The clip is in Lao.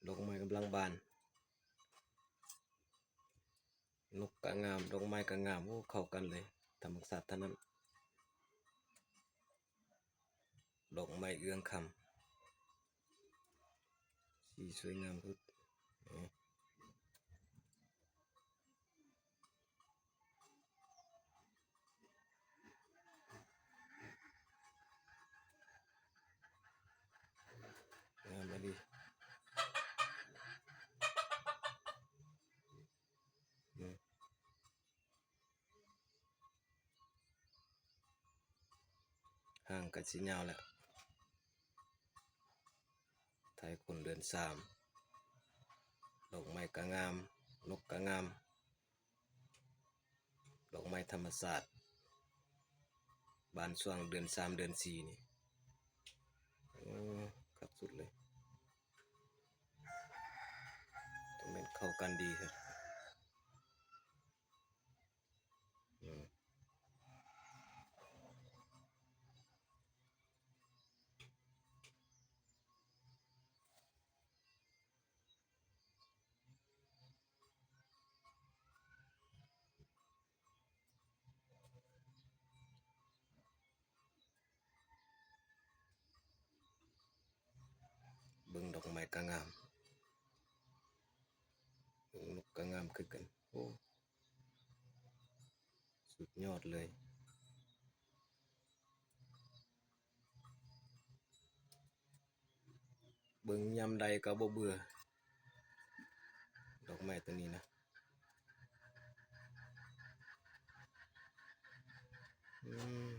ດອກໄມ້ກຳລັງບານ. ນົກກະງາມ ດອກໄມ້ກະງາມ ໂອ້ ເຂົ້າກັນເລີຍ ທຳມະຊາດທັງນັ້ນ. ດອກໄມ້ເອື້ອງຄຳ ສີສວຍງາມສຸດ. ງາມອີ່ຫຼີ. ຮ່າງກະຊິຍາວແລ້ວ. ໄທຄົນເດືອນສາມ ດອກໄມ້ກະງາມ ນົກກະງາມ ດອກໄມ້ທຳມະຊາດ ບານຊ່ວງເດືອນສາມເດືອນສີ່ນີ້ ໂອ້ ຄັກສຸດເລີຍ. ຈັ່ງແມ່ນເຂົ້າກັນດີແທ້. ອືມ ເບິ່ງດອກໄມ້ກະງາມ ເບິ່ງນົກກະງາມຄືກັນ. ໂອ້ ສຸດຍອດເລີຍ. ເບິ່ງຍາມໃດກໍບໍ່ເບື່ອ ດອກໄມ້ຕົວນີ້ນະ. ອືມ